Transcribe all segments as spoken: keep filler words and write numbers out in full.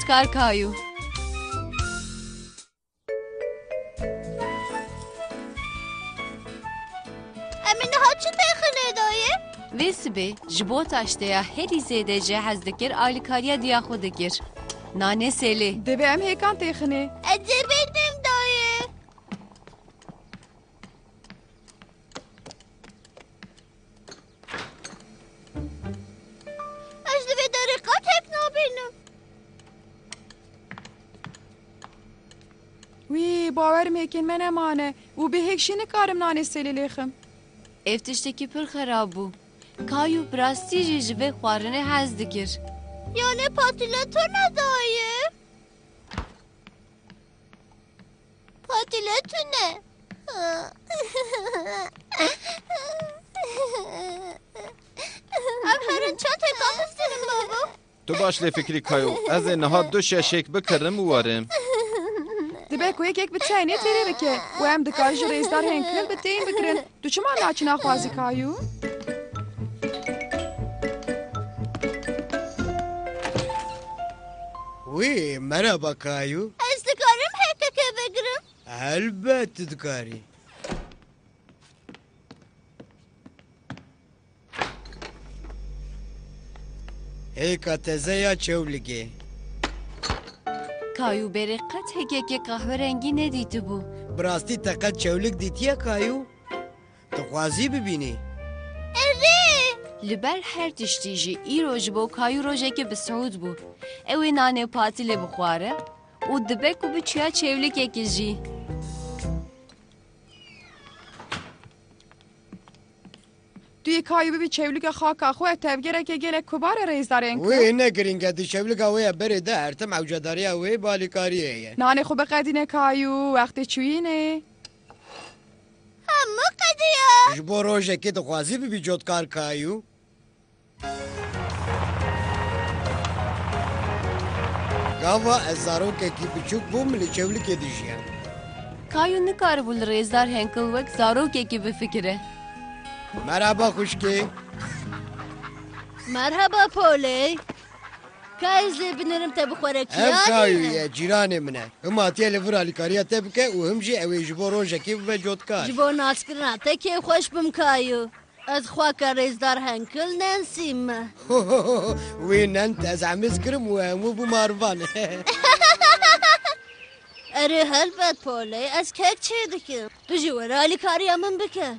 Kar Kayû. Em ê niha çi têxinê dayê? Vê sibê ji bo taşteya herî zêde jê hez dikir, alîkariya diya xwe dikir. Nanê selê. Divê em hêkan têxinê. Ez ê bêtim dayê. Ez li vê derê qet hêk nabînim. Wî, bawer im hêkên me nemane û bê hêk jî nikarim nanê selê lêxim. Ev tiştekî pir xerab bû. Kayû bi rastî jî ji vê xwarinê hez dikir. Yanê patîle tune dayê? Patîle tune. Em herin çend hêkan bistînin babo. Tu baş lê fikirî Kayû. Ez ê niha du şeş hêk bikirim û werim. Dibe ku yekek bi tenê têrê bike û em dikarin ji rêzdar Henkel bi tên bikirin. Tu çima naçî naxwazî Kayû? Wî, merhaba Kayû. Ez dikarim hêkeke vegirim? Helbet tu dikarî. Hêka teze ya çewligê. Kayû berê qet hêkekê qehwerengî nedîtibû. Bi rastî te qet çewlik dîtiye Kayû? Dixwazî bibînî? Erê! Li ber her tiştî jî îro ji bo Kayû rojekê bi siûd bû. Ew ê nanê patîlê bixware û dibe ku biçûya çewlikekê jî. Tu yê Kayû bibî çewlika xaka xwe, tevgereke gelek kubar e rêzdarên ku. Wê ne girîng e, di çewlika wê ye berê de her tim ewcedariya wê bi alîkariyê ye. Nanê xwe biqedîne Kayû, wextê çûyînê. Hemû qediya. Ji bo rojekê dixwazî bibî cotkar Kayû? Gava ez zarokekî biçûk bûm, li çewlikê dijiyam. Kayû nikaribû li rêzdar Henkel wek zarokekî bifikire. Merhaba xwişkê. Merhaba Poley. Ka ez ê binirim te bi xwerekiya. Ev Kayû ye, cîranê min e. Him hatiye li vir alîkariya te bike û him jî ew ê ji bo rojekê bibe cotkar. Ji bo naskirina te kêfxweş bim Kayû. Ez xwaka rêzdar Henkel Nancy me. Wê nend ez emiz kirim û hemû bû marvan. Erê helbet Poley, ez kek çê dikim. Tu jî were alîkariya min bike.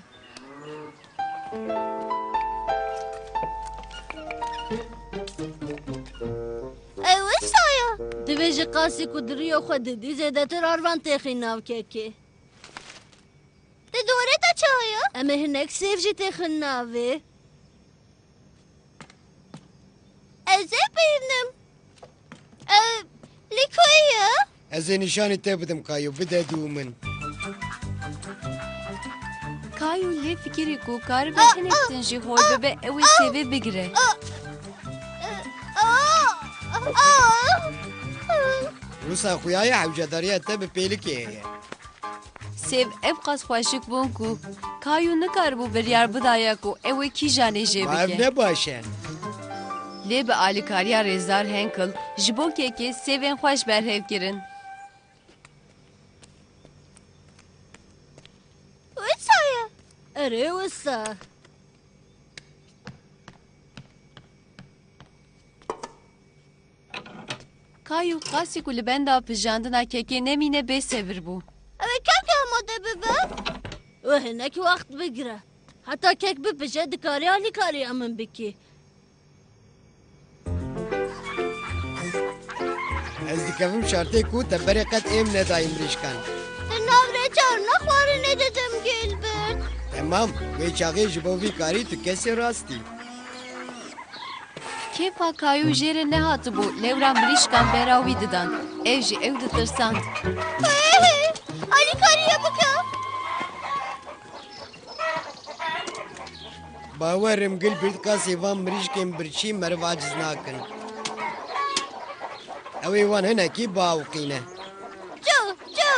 Ew wisa ye. Divê ji qasî ku di riyo xwe didî zêdetir arvan têxî nav kekê. Di dorê de çi heye? Em ê hinek sêv jî têxin navê. Ez ê bînim. Ew li ku ye? Ez ê nîşanî te bidim Kayû, bide dû min. Kayû lê fikirî ku karibe hinek din jî hol bibe, ew ê sêvê bigire. Wisa xuya ye, hewcedariya te bi pêlikê heye. Sêv ev qas xweşik bûn ku Kayû nikaribû biryar bidaya ku ew ê kîjanê jê bike. Ma ev ne baş e. Lê bi alîkariya rêzdar Henkel ji bo kekê sêvên xweş berhev kirin. Wisa ye? Erê wisa. Kayû qasî ku li benda pijandina kekê nemîne bêsevir bû. Ew ê kek amade bibe? Wê hinek wext bigire. Heta kek bipije dikarî alîkariya min bikî. Ez dikevim şartê ku te berê qet êm nedayî mirîşkan. Di nav rêçarna xwarinê didim Gilbert. Temam, wê çaxê ji bo vî karî tu kesê rast î. Kêfa Kayû jê re nehatibû, lewra mirîşkan bera wî didan. Ew ji ew ditirsand. Alîkariya bike. Bawer im Gilbert, qasê van mirîşkên birçî meriv aciz nakin. Ew ê wan hinekî biawiqîne. Çû, çû.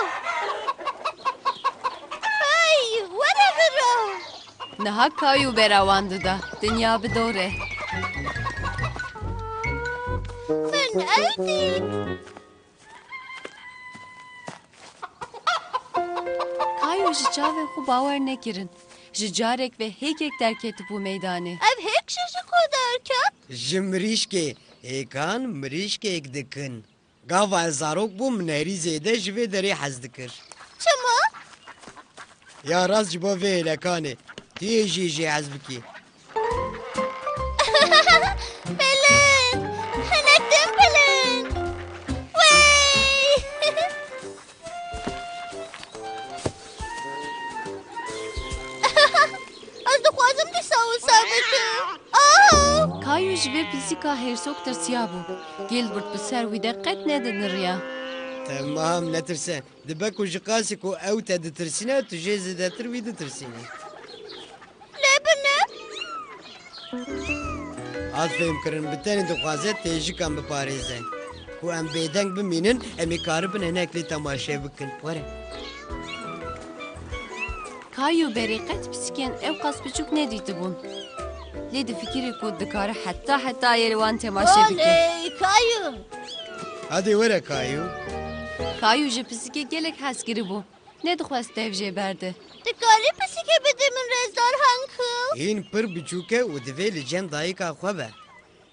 Hey, were bira. Niha Kayû bera wan dida. Dinya bi dor e. Min Ew dît. Kayo ji çavên xwe bawer nekirin. Ji carek ve hêkek derketibû meydanê. Ev hêk jî ji ku derket? Ji mirîşkê. Hêkan mirîşkek dikin. Gava ez zarok bûm, min herî zêde ji vê derê hez dikir. Çima? Ya rast ji bo vê hêlekanê. Tu yê jî jê hez bikî. Bilind! Hinek din bilind! Wey! Ez dixwazim dîsa wisa bikim. Aw! Kayo ji vê pisîka hêrsok tirsiyabû. Gilbert bi ser wî de qet nediniriya. Temam, netirse. Dibe ku ji qasî ku ew te ditirsîne, tu jê zêdetir wî ditirsînî. Lê bine. Hat fêhmkirin, bi tenê dixwaze têjikan biparêze. Ku em bêdeng bimînin, em ê karibin hinek lê temaşe bikin. Were. Kayo berê qet pisîkên ew qas biçûk nedîtibûn. Lê difikirî ku dikare heta hetayê li wan temaşe bike. Oley, Kayo! Hadi were Kayo. Kayo ji pisîkê gelek hez kiribû. Nedixwest dev jê berde. Dikarî pisîkê bidî min, rêzdar Hanko? Hîn pir biçûk e û divê li cem dayika xwe be.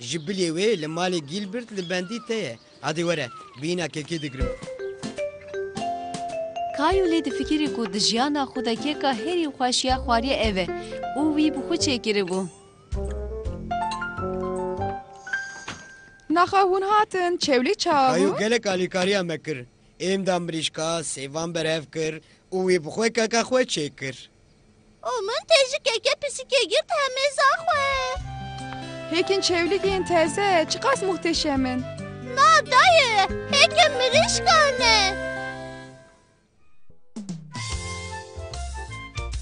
Ji bilî wê li malê Gilbert li bendî te ye. Hadi were, bîna kekê digirim. Kayo lê difikirî ku di jiyana xwe de keka herî xweş ya xwariye ev e û wî bi xwe çêkiribû. Naxa hûn hatin, çewlî çawa bû? Kayo gelek alîkariya me kir. Êm da mirîşka, sêvan berev kir û wî bi xwe keka xwe çêkir. Û min têjikeke pisîkê girt hemêza xwe. Hêkên çewlîgên teze çiqas muhteşem in. Na dayê, hêkên mirîşkan e.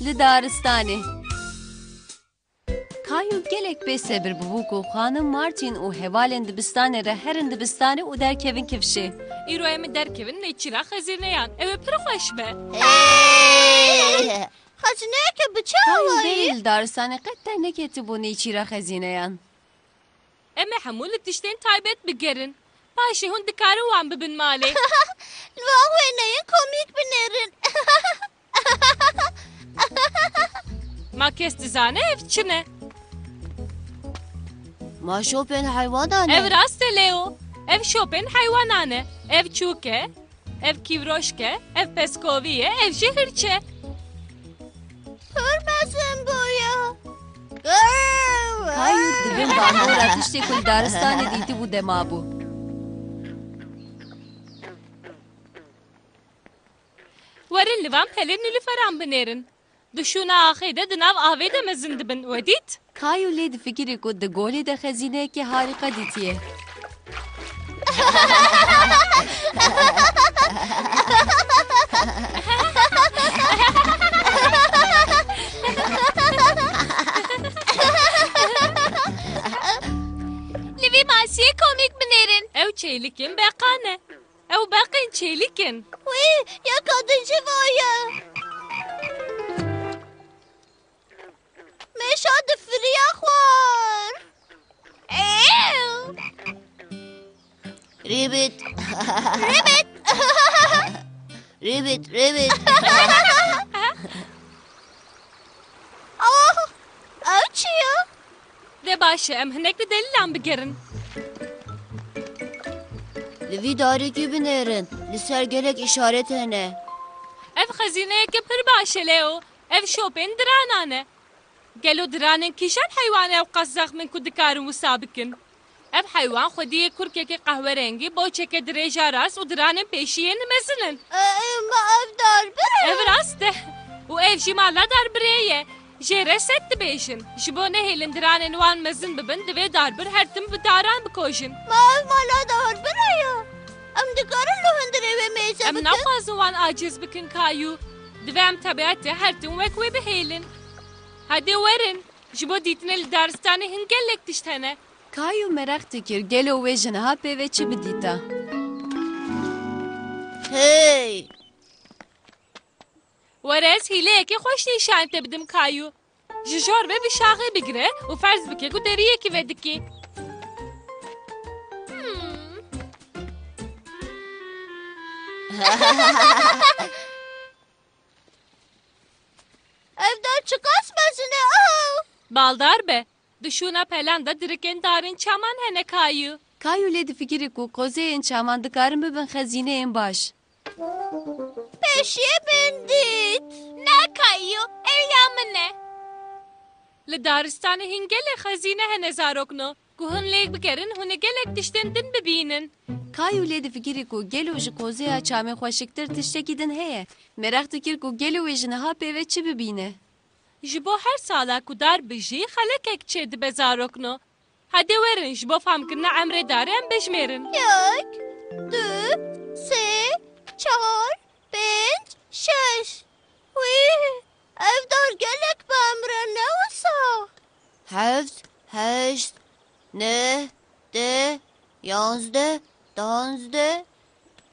Li daristanê. Kayo gelek bê sebir bûbû ku xanim Martin û hevalên dibistanê re herin dibistanê û derkevin kifşê. Îro em ê derkevin nêçîra xezîneyan. Ew ê pir xweş be. Hey! Xezîneyeke bi çi awayî? Kayo berê li daristanê qet derneketibû nêçîra xezîneyan. Em ê hemû li tiştên taybet bigerin. Paşê hûn dikarin wan bibin malê. Li wan wêneyên komîk binêrin. Ma kes dizane ev çi ne? Ma şopên heywanan e? Ev rast e Leo. Ev şopên heywanan e. Ev çûk e. Ev kîvroşk e. Ev peskovî ye. Ev jî hirç e. Pir mezin bûye. Kayo di bin bandora tiştê ku li daristanê dîtibû de mabû. Werin li van pelên nilûferan binêrin. Di şûna axê de di nav avê de mezin dibin. We dît? Kayo lê difikirî ku di golê de xezîneyekê harîqe dîtiye. Li vî masiyê komîk binêrin. Ew çêlikên beqan e. Ew beqên çêlik in. Wî, yeka din jî va ye. Mêşa difiriya xwar. Ew! Ribbit. Ribbit. Ribbit, ribbit. Ah, ew çi ye? De baş e, em hinek li delîlan bigerin. Li vî darîkî binêrin, li ser gelek îşaret hene. Ev xezîneyeke pir baş e, Leo. Ev şopên diranan e. Gelo diranên kîjan heywan e ew qas zex in ku dikarin wisa bikin? Ev heywan xwediyê kurkeke qehwerengî, boçeke dirêja rast û diranên pêşiyê ne mezin in. E, e, ma ev darbir e? Ev rast e. Û ev jî mala darbirê ye. Jê re sed dibêjin. Ji bo nehêlin diranên wan mezin bibin, divê darbir her tim bi daran bikojin. Ma ev mala darbir e ya? Em dikarin li hundirê wê mêze bikin? Em naxwazin wan aciz bikin, Kayû. Divê em tebiatê her tim wek wê bihêlin. Hadi werin, ji bo dîtinê li daristanê hin gelek tişt hene. Kayû meraq dikir gelo wê ji niha pê ve çi bidîta. Hey! Were ez hîleyekê xweş nîşanî te bidim Kayû. Ji jor ve vişaxê bigire û ferz bike ku deriyekî vedikî. Hmm. Ev dar çiqas mezin e, oh! Baldar be, di şûna pelan de dirikên darên çaman hene Kayû. Kayû lê difikirî ku qozeyên çaman dikarin bibin xezîneyên baş. Pêşiyê min dît. Na Kayû, ew ya min e. Li daristanê hin gelek xezîne hene zarokno. Ku hûn lê bigerin, hûn ê gelek tiştên din bibînin. Kayû lê difikirî ku gelo ji qozeya çamê xweşiktir tiştekî din heye. Meraq dikir ku gelo wê ji niha pê ve çi bibîne. Ji bo her sala ku dar bijî, xelekek çêdibe zarokno. Hadi werin, ji bo famkirina emrê darê em bêjmêrin. Yek, du, sê, çar, pênc, şeş. Wî, ev dar gelek bi emre ne wisa? Heft, heşt, neh, deh, yanzdeh, danzdeh.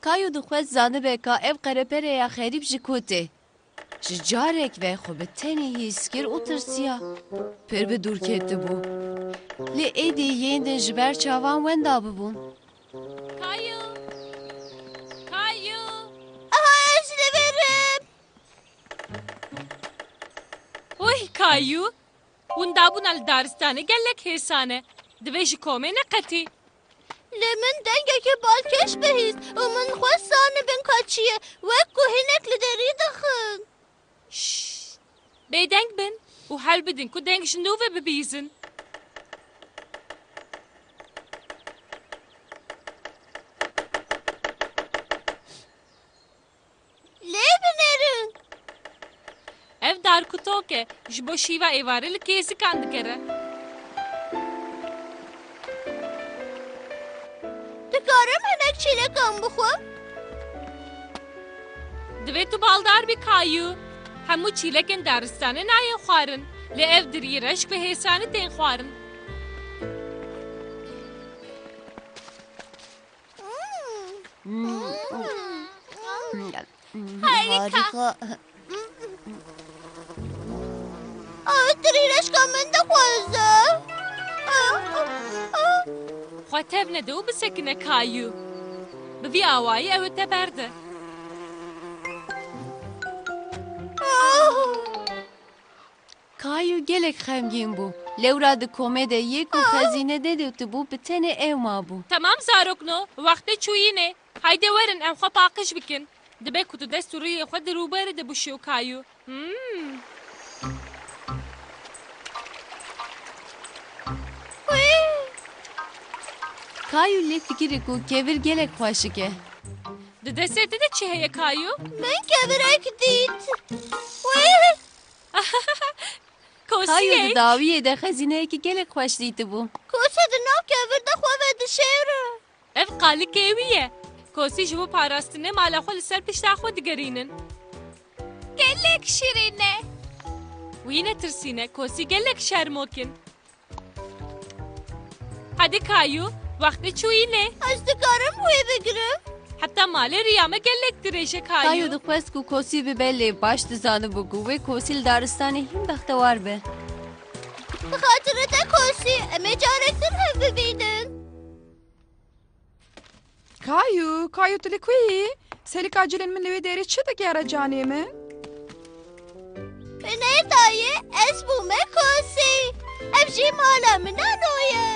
Kayû dixwest zanibe ka ev qerepereya xerîb ji ku tê. Ji carek ve xwe bi tenê hîs kir û tirsiya. Pir bi dûr ketibû. Lê êdî yên din ji ber çavan wenda bibûn. Kayû! Kayû! Aha, ez li vir im. Oy, Kayû! Hûn dabûna li daristanê gelek hêsan e. Divê ji komê neqetî. Lê min dengekî balkêş bihîst û min xwest zanibin ka çi ye, wek ku hinek li derî dixin. Şşş! Bêdeng bin û hewl bidin ku deng ji nû ve bibihîzin. Lê binêrin. Ev dar kutok e, ji bo şîva êvarê li kêzikan digere. Dikarim hinek çîlekan bixwim? Divê tu baldar bî Kayû. Hemû çîlekên daristanê nayên xwarin, lê ev dirî reşk bi hêsanî tên xwarin. Hmm. Harika. Harika. Ew dirî reşka min dixwaze. Xwe tev nede û bisekine Kayû. Bi vî awayî ew ê te berde. Kayû gelek xemgîn bû. Lewra di komê de yê ku xezîne nedîtibû, bi tenê ew mabû. Temam zarokno, wextê çûyînê. Hayde werin em xwe paqij bikin. Dibe ku tu dest û rûyê xwe di rûberê de bişîyo Kayû. Hmm. Kayû lê fikirî ku kevir gelek xweşik e. Di destê te de çi heye Kayû? Min kevirek dît. Wî! Kosî Kayû di ye. Dawiyê de xezîneyekî gelek xweş dîtibû. Kosî di nav kevir de xwe vedişêre. Ev qalikê wî ye. Kosî ji bo parastinê mala xwe li ser pişta xwe digerînin. Gelek şirîn e. Wî netirsîne, Kosî gelek şermok in. Hadi Kayû, wextê çûyînê. Ez dikarim wê bigirim? Heta malê riya me gelek dirêj e Kayû. Kayû dixwest ku Kosî bibe, lê baş dizanibû ku wê Kosî li daristanê hîn bextewar be. Bi xatirê te Kosî, em ê carek din hev bibînin. Kayû, Kayû, tu li ku yî? Serika cilên min li wê derê çi digere canê min? Binêrtayê, ez bûme Kosî. Ev jî mala min a nû ye.